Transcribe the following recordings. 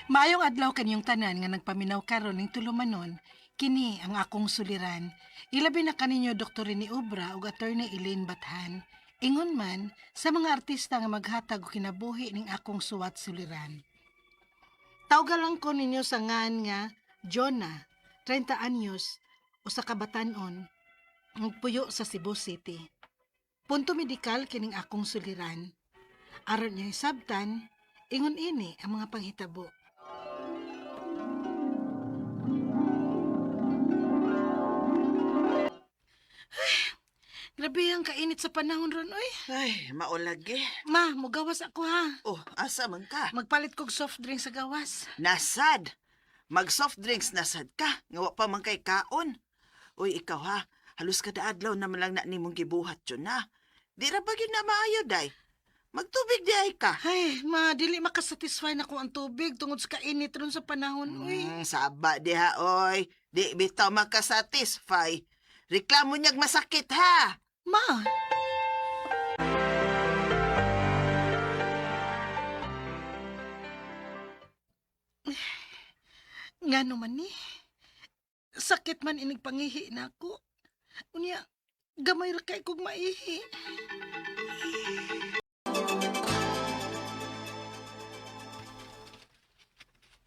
Maayong adlaw kanyong tanan nga nagpaminaw karon ning tulumanon, kini ang akong suliran. Ilabi na kaninyo Dr. Rene Obra ug Attorney Elaine Bathan. Ingon man sa mga artista nga maghatag og kinabuhi ning akong suwat suliran. Tawga lang ko ninyo sa ngan nga Jonah, 30 anyos, usa ka batan-on, nagpuyo sa Cebu City. Punto medikal kining akong suliran. Aron niyo hisabtan, ingon ini ang mga panghitabo. Grabe ang kainit sa panahon ron, oy. Ay, maulagi. Ma, mugawas ako ha. Oh, asa man ka? Magpalit kog soft drink sa gawas. Nasad. Mag soft drinks nasad ka. Nga wa pa man kay kaon. Uy, ikaw ha. Halos kada adlaw naman lang na nimong gibuhat yun na. Di ra ba gyud na maayo day? Magtubig di ay ka. Ay, ma, dili makasatisfy na ko ang tubig tungod sa kainit ron sa panahon, uy. Saba diha oy. Di bitaw makasatisfy. Reklamo niyag masakit ha. Ma! Nga naman ni. Sakit man inig pangihi na ako. Unya, gamay ra kay kog maihi.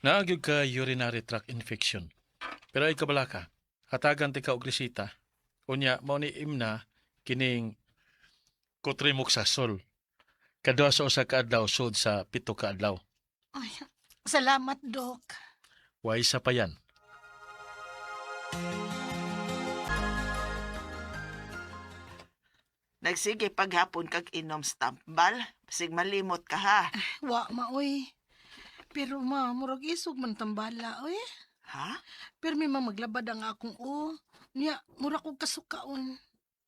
Naagyo ka urinary tract infection. Pero ay kabala ka, hatagan ti ka og resita. Unya, mao ni imna kining cotrimoxazole. Kadua sa usa ka adlaw sud sa 7 ka adlaw. Ay, salamat, Dok. Way sa pa yan. Nagsige paghapon kag inom stambal. Basig malimot ka ha. Wa, ma, oy. Pero ma, murag isog man tambala, oy. Ha? Pero may maglabad ang akong o. Niya, mura kog kasukaon.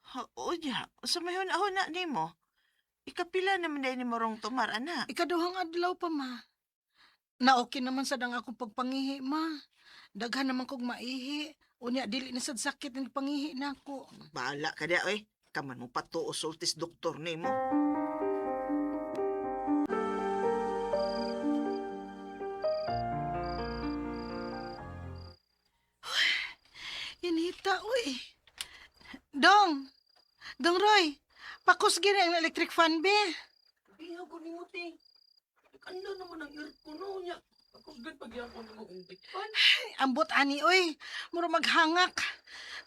Ha, unya, sa may hunahuna na nimo. Ikapila naman dahil ni Morong tumar, ana. Ikaduhang adlaw pa, ma. Na okay naman sad ang akong pagpangihi, ma. Daghan naman kog maihi. Unya, dili na sad sakit ang pangihi nako. Bahala ka dia, oy. Kaman mo patuo sultis doktor nimo. Inita, uy. Dong! Dong Roy, pakusgi na ang electric fan, be. Ihaw ko ni Muti. Nagkanda naman ang aircon no niya. Pagkusgan pagyapon mo kung tikpan. Ay, ambot ani, uy. Mura maghangak.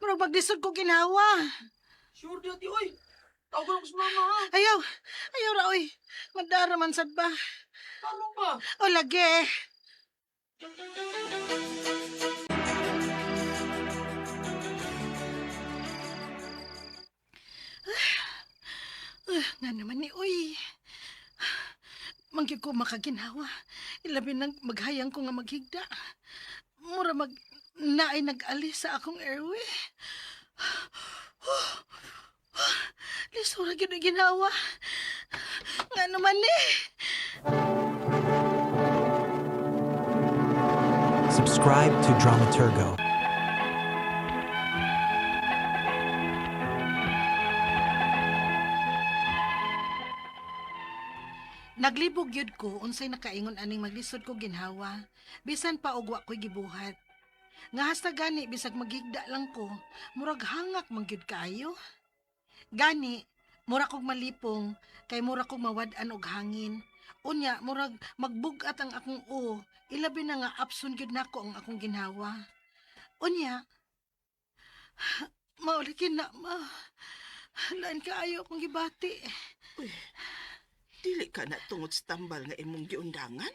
Mura maglisod ko ginawa. Sure di ati oy. Tawagan ko sa mama ha. Ayaw, ayaw ra, uy. Madara man sad ba? Kalong ba? O lagi. Nga naman ni uy. Manggi ko makaginhawa. Ilabi nang maghayang ko nga maghigda. Mura mag naay nag-alis sa akong airway. Lisura gyud ang ginawa. Nga naman ni. Subscribe to Dramaturgo. Naglibog gyud ko unsay nakaingon aning maglisod ko ginhawa. Bisan pa og wa ko'y gibuhat. Nga hasta gani bisag maghigda lang ko, murag hangak man gyud kaayo. Gani, mura kog malipong kay mura kog mawad-an og hangin. Unya murag magbug-at ang akong o, ilabi na nga abson gyud nako ang akong ginhawa. Unya, maulikin na ma. Lain kaayo akong gibati. Uy, dili ka na tungod sa tambal nga imong giundangan.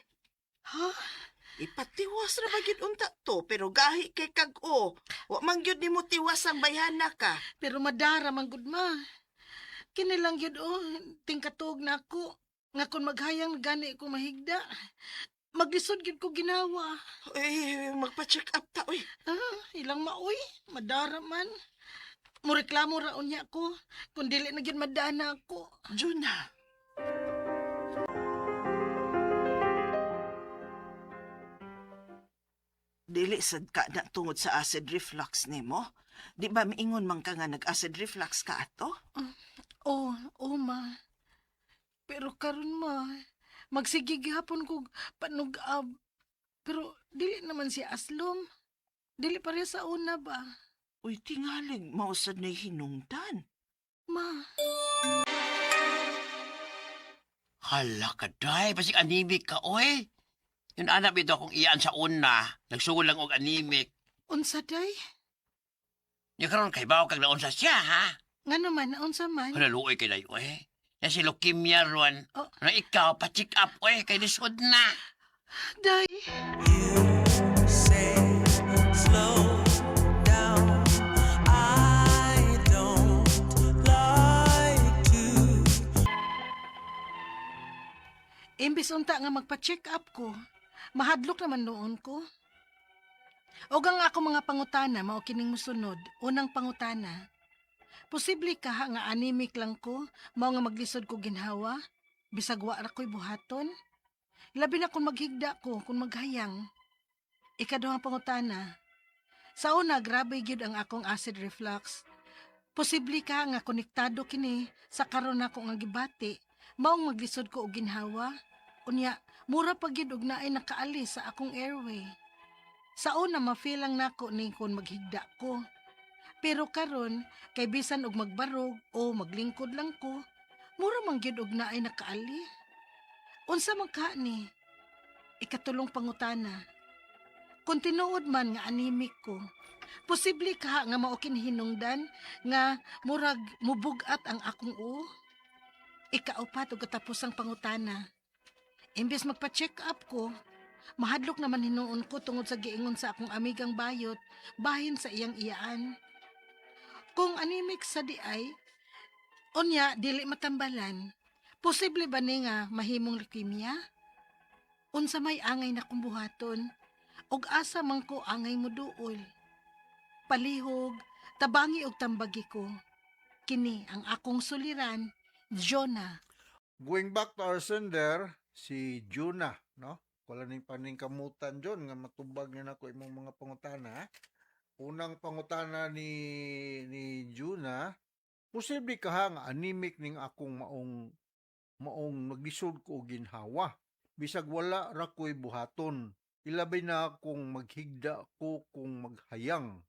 Ha? Ipatiwas ra ba gyud unta to, pero gahi kay kag o. Wa man gyud nimo tiwas ang bayhana ka. Pero madara man gud ma. Kini lang gyud oh, tingkatuog na ako. Nga kun maghayang gani ko mahigda. Maglisod gyud ko ginawa. Uy, magpa-check up ta, uy. Ah, ilang maoy, madara man. Mureklamo ra unya ko kung dili na gyud madana ako. Juna. Dili sad ka na tungod sa acid reflux nimo. Di ba miingon man ka nga nag-acid reflux ka ato? Oh, oh ma. Pero karon ma, magsige gihapon kog panug-ab. Pero dili naman siya aslom. Dili pareha sa una ba? Uy, tingalig, mausad na hinungdan. Ma, Hala ka, day. Basig anemic ka, oy. Yun anak bitaw akong iyaan sa una. Nagsugo lang og anemic. Unsa day? Nya karon kay bawo kag naunsa siya, ha? Nga naman, unsa man? Hala, luoy kay dayo, oy. Na si leukemia ron. Oh. Ano ikaw, pa-check up, oy. Kay lisod na. Day. Say, slow down. I don't like to. Imbis unta nga magpa-check up ko, mahadlok naman noon ko. Og ang ako mga pangutana mao kining mosunod. Unang pangutana. Posible ka ha nga anemic lang ko, mao nga maglisod ko ginhawa, bisag wa ra ko'y buhaton. Labi na kung maghigda ko, kung maghayang. Ikaduhang pangutana. Sa una, grabe gyud ang akong acid reflux. Posible ka nga konektado kini sa karon nako nga gibati, maong maglisod ko og ginhawa. Unya, mura pa gyud og naay nakaalis sa akong airway. Sa una ma-feel lang nako ni kon maghigda ko. Pero karon kay bisan og magbarog o maglingkod lang ko, mura man gyud og naay nakaali. Unsa man ka ni? Ikatulong pangutana. Kung tinuod man nga anemic ko, posible ka nga mao hinungdan nga murag mubugat ang akong uo. Ikaupat ug katapusang pangutana. Imbes magpa-check up ko, mahadlok naman hinuon ko tungod sa giingon sa akong amigang bayot bahin sa iyang iyaan. Kung anemic sa di ay, unya dili matambalan, posible ba ni nga mahimong leukemia? Unsa may angay na kong buhaton, ug asa man ko angay mo duol. Palihog, tabangi og tambagi ko. Kini ang akong suliran, Jonah. Going back to our sender, si Juna, no? Wala ning paningkamutan John nga matubag niya nako imong mga pangutana. Unang pangutana ni Juna, posible ka ha nga anemic ning akong maong maong naglisod ko og ginhawa. Bisag wala ra ko'y buhaton. Ilabi na kung maghigda ko kung maghayang.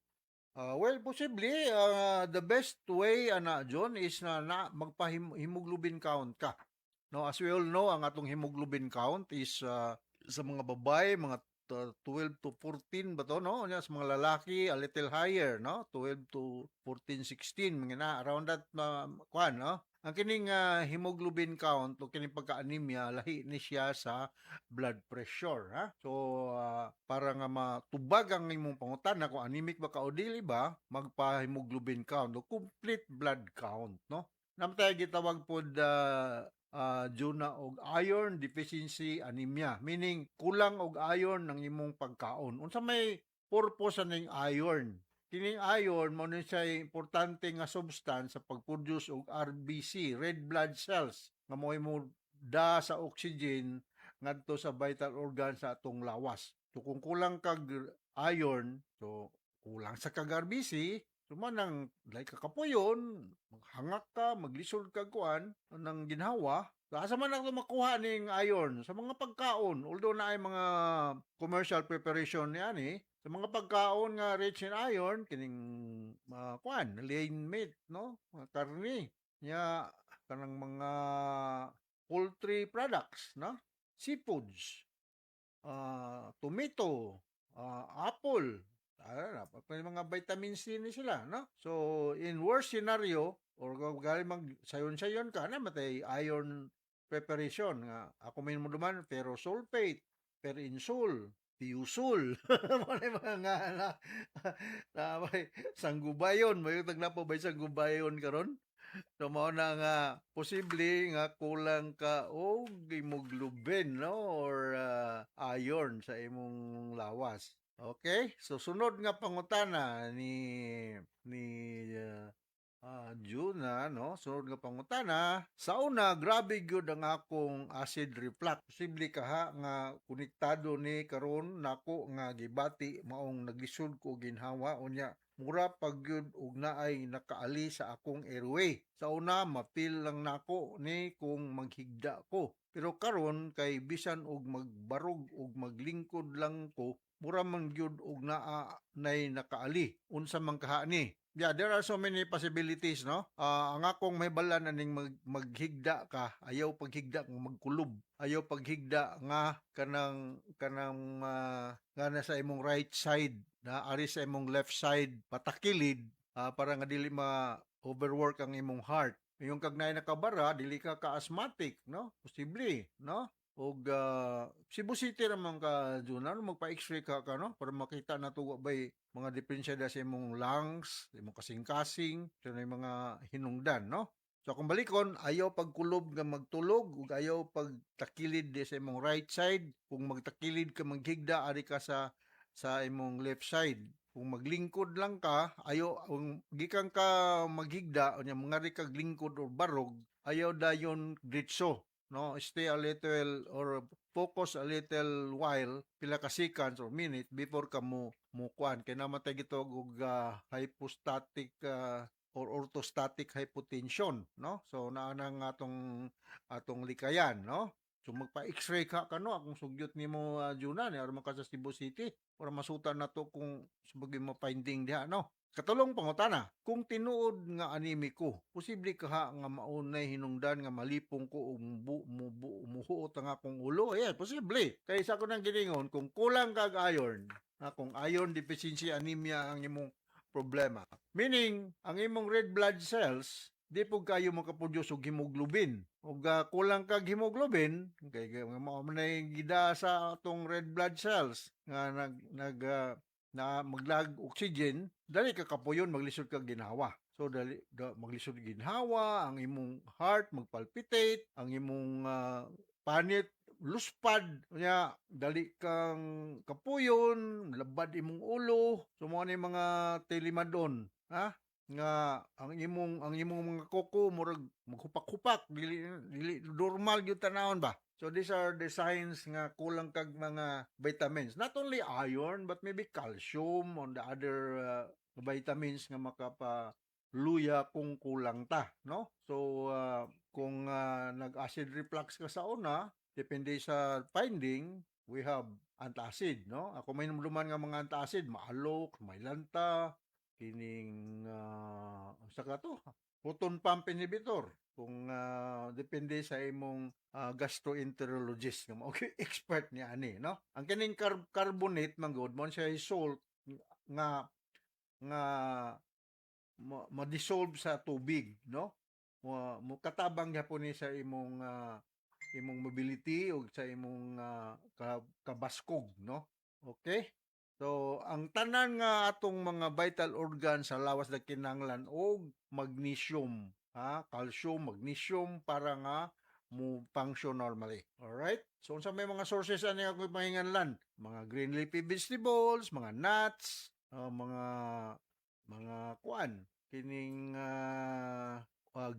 Well, posible, the best way ana John is na magpa-hemoglobin count ka. No, as we all know, ang atong hemoglobin count is sa mga babae mga 12 to 14 ba to, no? Unya, sa mga lalaki a little higher, no? 12 to 14, 16, mga na around that na kuan, no? Ang kining hemoglobin count o kining pagka-anemia lahi ni siya sa blood pressure, ha? So para nga matubag ang imong pangutana kung anemic ba ka o dili ba, magpa-hemoglobin count o complete blood count, no? Namatay gitawag pod Juna og iron deficiency anemia, meaning kulang og iron ng imong pagkaon. Unsa may purpose aning iron? Kining iron mao ni siya importante nga substance sa pag-produce og RBC, red blood cells, nga mo mo da sa oxygen ngadto sa vital organ sa atong lawas. So kung kulang kag iron, so kulang sa kag RBC, so man nang like kakapuyon, maghangak ka, maglisod ka kuan ng ginhawa. So, asa man ako makuha ning iron? Sa mga pagkaon, although na ay mga commercial preparation ni ani, sa mga pagkaon nga rich in iron, kining kuan, lean meat, no? Mga karne, nya kanang mga poultry products, no? Seafoods, tomato, apple, may mga vitamin C ni sila, no? So, in worst scenario, or kung galing mag sayon-sayon ka, na matay iron preparation nga ako may mo duman ferrosulfate, ferinsul, tiusul. Mo na mga nga na may sanggubayon, may tag na pa ba sanggubayon karon? So mao na nga posible nga kulang ka og hemoglobin, no, or iron sa imong lawas. Okay? So sunod nga pangutana ni Juna, no? Sunod nga pangutana, sa una grabe gyud ang akong acid reflux. Posible ka ha nga konektado ni karon nako nga gibati maong naglisod ko ginhawa, unya Mura pag gyud og naay nakaali sa akong airway. Sa una mapil lang nako ni kung maghigda ko. Pero karon kay bisan og magbarog og maglingkod lang ko, mura man gyud og naa nay nakaali. Unsa man kaha ni? Yeah, there are so many possibilities, no? Ang akong mahibalan aning maghigda ka, ayaw paghigda kung magkulob. Ayaw paghigda nga kanang kanang nga na sa imong right side, na ari sa imong left side patakilid para nga dili ma overwork ang imong heart. Yung kag naay nakabara, dili ka ka-asthmatic, no? Posible, no? Og Cebu City raman ka, Juna, no? Magpa-x-ray ka ka, no? Para makita na to bay mga diferensya da sa imong lungs, imong kasing-kasing, sa yung mga hinungdan, no? So kung balikon, ayaw pagkulob nga magtulog ug ayaw pagtakilid di sa imong right side. Kung magtakilid ka maghigda, ari ka sa imong left side. Kung maglingkod lang ka, ayaw kung gikan ka maghigda, unya mangari kag lingkod or barog, ayaw dayon diretso, no? Stay a little or focus a little while, pila ka seconds or minute before ka mo mo kuan kay namatay gitawag og hypostatic or orthostatic hypotension, no? So naa na nga atong atong likayan, no? So magpa-x-ray ka kano akong sugyot nimo, Juna, ni aron man ka sa Cebu City para masutan nato kung sabagay mo finding diha, no? Katulong pangutana, kung tinuod nga anemic ko, posible kaha nga maunay hinungdan nga malipong ko ug muhuot ang akong ulo? Yeah, posible. Kay sa ako nang giningon, kung kulang kag iron, na kung iron deficiency anemia ang imong problema. Meaning, ang imong red blood cells di pud kayo makaproduce og hemoglobin. Ug kulang kag hemoglobin, kay mao man nay gida sa atong red blood cells nga nag nag na maglag oxygen, dali ka kapuyon, maglisod kag ginhawa. So dali da, maglisod ginhawa, ang imong heart magpalpitate, ang imong panit luspad, nya dali kang kapuyon, labad imong ulo. So mao ni mga tilimadon, ha? Nga ang imong mga kuko murag maghupak-hupak, dili dili normal gyud tanawon ba. So these are the signs nga kulang kag mga vitamins. Not only iron but maybe calcium on the other vitamins nga makapa luya kung kulang ta, no? So kung nag-acid reflux ka sa una, depende sa finding, we have antacid, no? Ako may duman nga mga antacid, Maalox, Mylanta, kining sa ka to, proton pump inhibitor. Kung depende sa imong gastroenterologist nga mao expert ni ani, no? Ang kining carbonate man gud mo siya salt nga nga ma-dissolve sa tubig, no? Mo katabang gyapon ni sa imong imong mobility ug sa imong kabaskog, no? Okay? So, ang tanan nga atong mga vital organ sa lawas nagkinahanglan og magnesium, ha? Calcium, magnesium para nga mo function normally. Alright? So, unsa may mga sources ani ako panginganlan? Mga green leafy vegetables, mga nuts, mga mga kuan, kining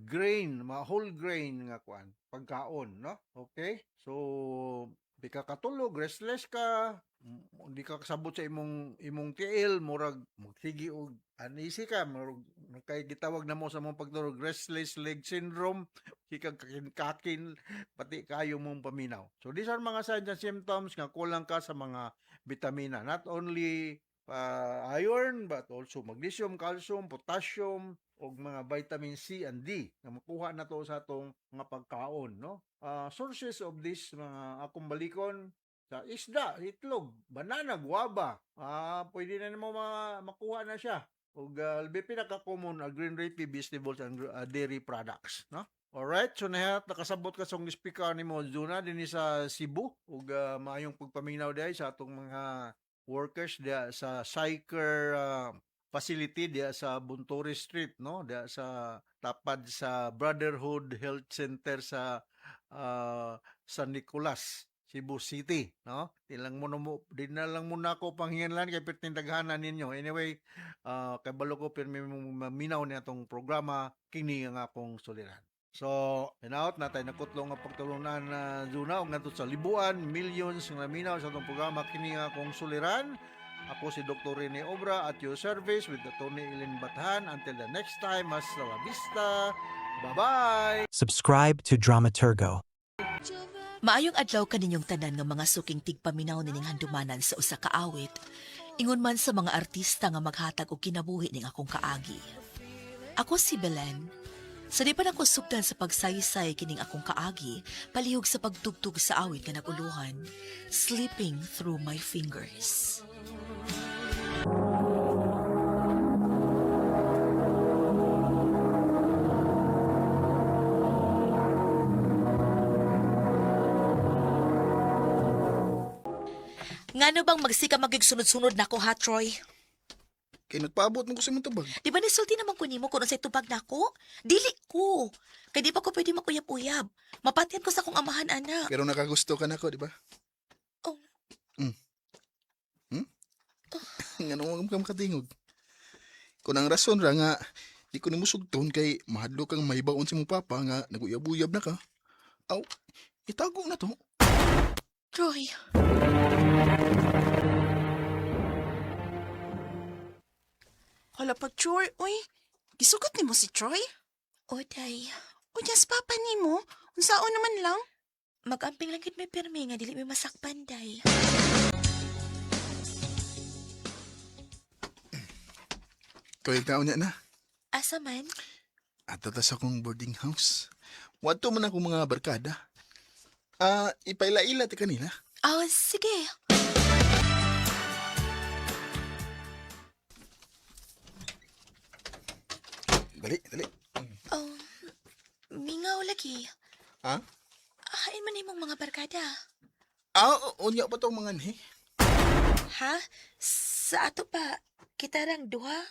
grain, mga whole grain nga kuan, pagkaon, no? Okay? So, di ka katulog, restless ka, di ka kasabot sa imong imong tiil, murag magsige og uneasy ka, murag kay gitawag na mo sa mong pagtulog restless leg syndrome, hikag kakin-kakin, pati kayo mong paminaw. So these are mga signs and symptoms nga kulang ka sa mga bitamina. Not only iron but also magnesium, calcium, potassium ug mga vitamin C and D nga makuha na to sa atong mga pagkaon, no? Sources of this mga akong balikon sa isda, itlog, banana, guava. Pwede na nimo makuha na siya. Ug labi pinaka-common green leafy vegetables and dairy products, no? Alright, so nahat nakasabot ka sa speaker nimo Juna dinhi sa Cebu ug maayong pagpaminaw diay sa atong mga workers diya sa Syker facility diya sa Bunturi Street, no? Diya sa tapad sa Brotherhood Health Center sa San Nicolas, Cebu City, no? Di lang mo mo di na lang muna ako panghinganlan kay perting daghanan ninyo. Anyway, kabalo ko pirmi mo maminaw ni atong programa kini ang akong suliran. So, hinaot natay nakutlo nga pagtulunan na Juna ug ngadto sa libuan, millions nga naminaw sa atong programa kini nga akong suliran. Ako si Dr. Rene Obra at your service with Attorney Eileen Bathan. Until the next time, hasta la vista. Bye-bye! Subscribe to Dramaturgo. Maayong adlaw kaninyong tanan nga mga suking tigpaminaw nining handumanan sa usa ka awit. Ingon man sa mga artista nga maghatag og kinabuhi ning akong kaagi. Ako si Belen. Sa di pa nako sugdan sa pagsaysay kining akong kaagi, palihog sa pagtugtog sa awit nga naguluhan, Sleeping Through My Fingers. Ngano bang magsika magigsunod-sunod nako ha, Troy? Kay nagpaabot mo ko sa imong tubag. Di ba nisulti naman ko nimo kung unsay tubag nako? Dili ko. Kay di pa ko pwede makuyab-uyab. Mapatian ko sa akong amahan, ana. Pero nakagusto ka nako, di ba? Oh. Mm. Hmm? Ngano ka makatingog? Kung ang rason ra nga di ko nimo sugton kay mahadlok kang mahibaon sa imong papa nga naguyab-uyab na ka. Aw, itago na to. Troy. Hala pa, Troy, uy. Gisugot nimo si Troy? Oday, Unya sa papa nimo. Unsaon naman lang? magamping lang gid may pirmi nga dili may masakpan, day. Kawig taon niya na. Asa man? Ato ta sa akong boarding house. Wadto man akong mga barkada. Ah, ipaila-ila ti kanila. Oh, sige. Dali, dali. Oh, mingaw lagi. Ha? Hain man imong mga barkada. Ah, unya pa tong mga ni. Ha? Sa ato pa, kita rang duha?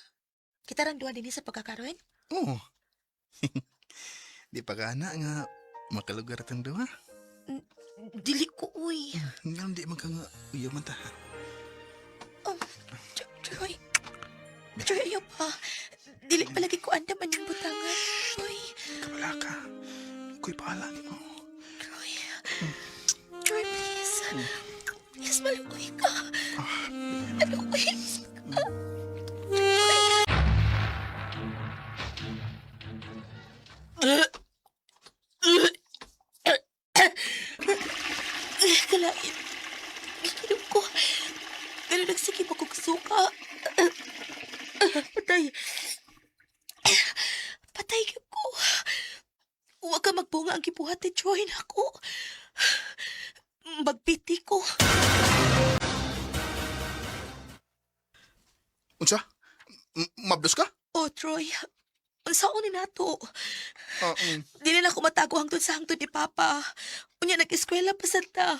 Kita rang duha dinhi sa pagkakaroon? Oo. Di pa kana nga makalugar tang duha. Dili ko, uy. Nga di man ka nga uyaw man ta. Oh, Troy. Troy, ayaw pa. Dili palagi ko andaman yung butangan. Troy, Kabala ka. Ako'y pahala ni mo. Troy. Troy, please. Please, maluoy ka. Maluoy ka. Kalain. Ginom ko. Pero nagsikip ako suka. Patay. Patay ka ko. Huwag ka magbunga ang gibuhat ni Troy na ako. Magpiti ko. Unsa? Mabdos ka? Oh, Troy. Unsaon ni nato? Ah, mm. Dili na ako matago hangtod sa hangtod ni Papa. Unya nag-eskwela pa sa ta.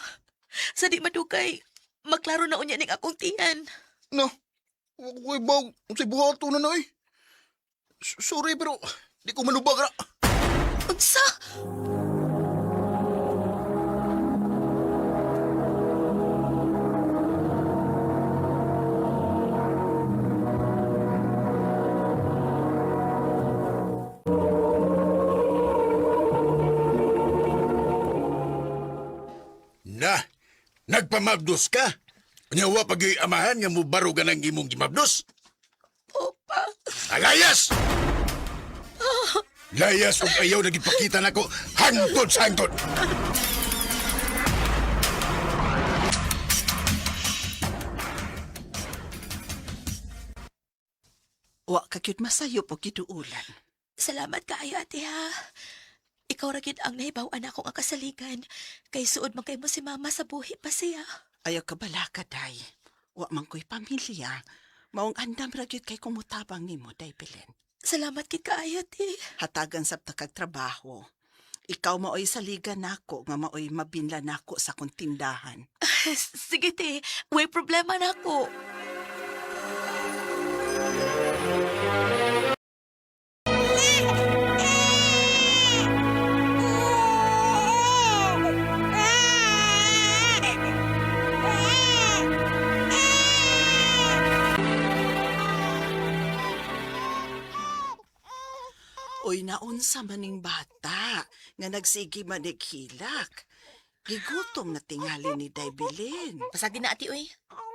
Sa di madugay, maklaro na unya ning akong tiyan. No. Wa ko'y bag. Unsay buhato na na eh. Sorry pero di ko malubag ra. Unsa? Na, nagpamabdos ka. Nya wa pag amahan nga mubaro ka ng imong gimabdos. Opa. Alayas! Layas ug ayaw na gipakita nako hangtod sa hangtod. Wa ka gyud masayop og giduulan. Salamat kaayo, ate ha. Ikaw ra gyud ang nahibaw-an ako nga kasaligan. Kay suod man kay mo si mama sa buhi pa siya. Ayaw ka balaka, day. Wa man ko'y pamilya. Maong andam ra gyud kay kumutabang nimo, day Belen. Salamat kid kaayo, ate. Hatagan sab ta kag trabaho. Ikaw maoy saligan nako nga maoy mabinla nako sa akong tindahan. Sige, te. Way problema na ako. Oy, naunsa maning bata nga nagsige manig hilak. Gigutom na tingali ni Day Belen. Pasag din na, ate, uy.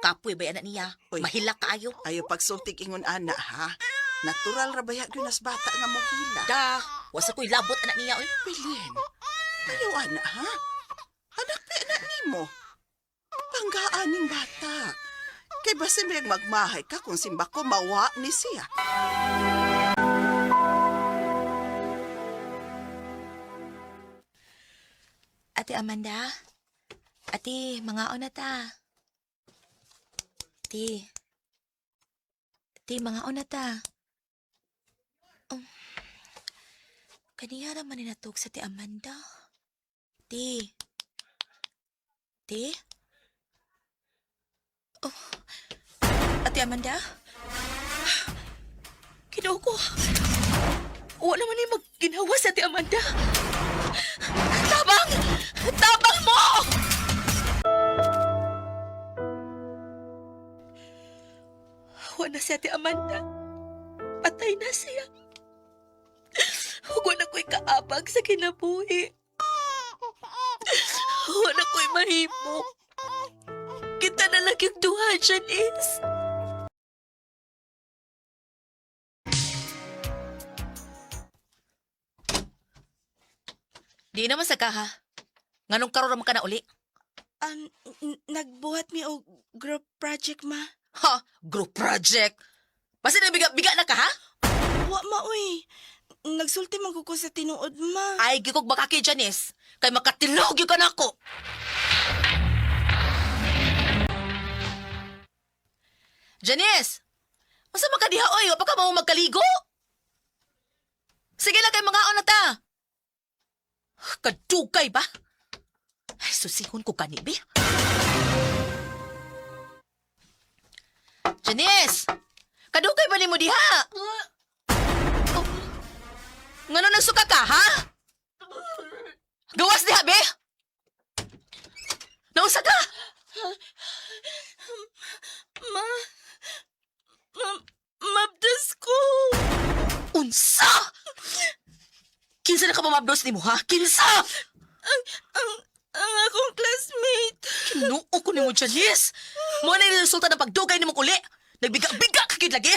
Kapoy ba anak niya? Uy. Mahilak kaayo. Ayo pagsultig ingon ana ha. Natural ra ba gyud nas bata nga mohila. Da, wasa ko'y labot anak niya oy. Bilin. Ayaw ana ha. Anak pa anak nimo. Panggaan ning bata. Kay basin may magmahay ka kung simbako mawa ni siya. Ate Amanda? Ate, mga na ta. Ate. Ate, mga na ta. Kaniya naman ninatog sa ti Amanda. Ate. Ate? Oh. Ate Amanda? Kinoo ko. Wala naman yung magginawa sa Ate Amanda. Tabang! Tabang mo! Wala si Ate Amanda. Patay na siya. Huwag na ko'y kaabag sa kinabuhi. Wala ko'y mahimo. Kita na lang yung duha, Janice. Di naman sa kaha. Nganong karon raman ka na uli? Nagbuhat mi og group project ma. Ha? Group project? Basta na biga-biga na ka, ha? Wa ma uy. Nagsulti man ko sa tinuod ma. Ay, gikog makaki, Janice. Kay makatilog yun ka na ako. Janice! Masa makadiha, oy? Wa pa ka mo magkaligo? Sige lang kay mga na ta. Kadugay ba? Ay, susihon ko kani, be. Janice! Kadugay ba nimo diha? Oh. Ngano nagsuka ka, ha? Gawas diha, be! Nausa ka! Ma, ma mabdas ko. Unsa! Kinsa na ka pamabdos nimo, ha? Kinsa! Ang akong classmate. Kinuo ko nimo, Janice! Mo na yung resulta ng pagdugay nimo kuli! Nagbiga-biga ka gyud lagi!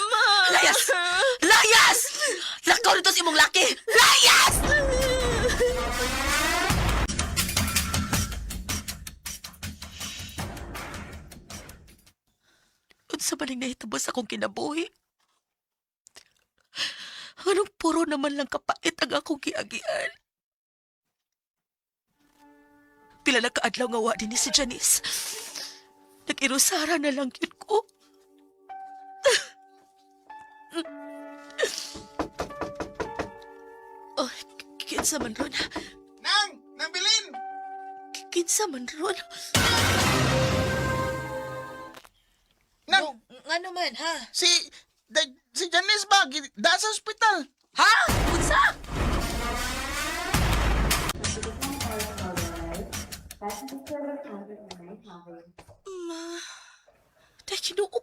Ma. Layas! Layas! Lakaw nito sa imong laki! Layas! Unsa ba ning nahitabo sa akong kinabuhi? Anong puro naman lang kapait ang akong giagian? Pila na kaadlaw nga wa din ni si Janice. Nag-irusara na lang yun ko. Oh, kinsa man ron? Nang! Nang Bilin! Kinsa man ron? Nang! Ngano man, ha? Si... Si Janice ba? Da sa ospital. Ha? Unsa? Ma, Tay, kinuo ko.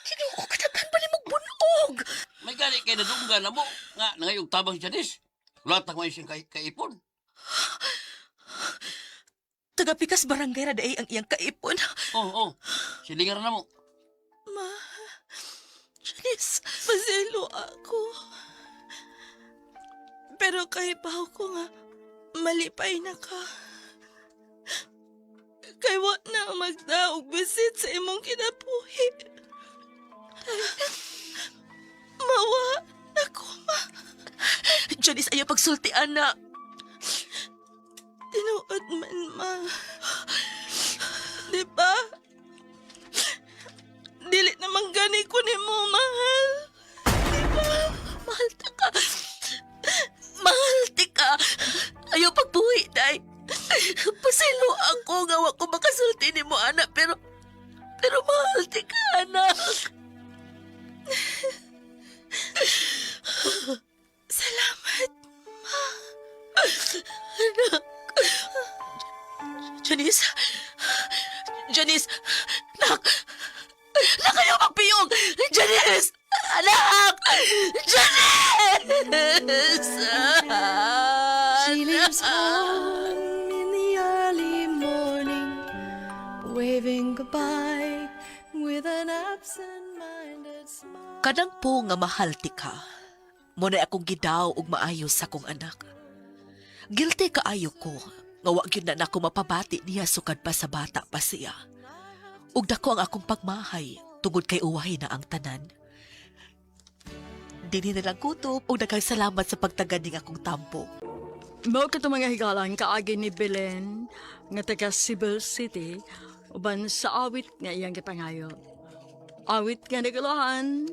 Kinuo ka daghan pa ni magbunog. May gani kay nadunggan na mo nga nangayong tabang si Janice. Wala tang may siyang kaipon. Tagapikas barangay ra daay ang iyang kaipon. Oh, oh. Silingan na mo. ma, Janice, paselo ako. Pero kahibaw ko nga, malipay na ka. Kay wa na magdaog bisit sa imong kinabuhi. Mawa na ko, ma. Janice, ayaw pagsulti, ana. Tinuod man, ma. Di ba? Dili naman gani ko ni mo, mahal. Di ba? Mahal ta ka. Mahal ti ka. Ayaw pagbuhi, day. Pasilo ako nga wa ko makasulti ni mo, ana, pero mahal ti ka, anak. Salamat. Anak. Janice. Janice. Nak. Nak, ayaw magpiyong. Janice! Anak! Janice! She leaves home in the early morning, waiting. Waving goodbye with an absent-minded smile. Kanang po nga mahal ti ka. Mo na akong gidaw og maayo sa akong anak. Guilty kaayo ko nga wa gyud na nako mapabati niya sukad pa sa bata pa siya. Ug dako ang akong pagmahay tungod kay uwahi na ang tanan. Dinhi na lang kutob ug daghang salamat sa pagtagan ning akong tampo. Mao kato, mga higalan, kaagi ni Belen nga taga Cebu City uban sa awit nga iyang gipangayo. Awit nga nagulahan,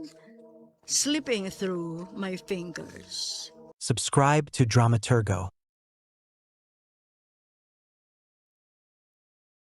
"Slipping Through My Fingers." Subscribe to Dramaturgo.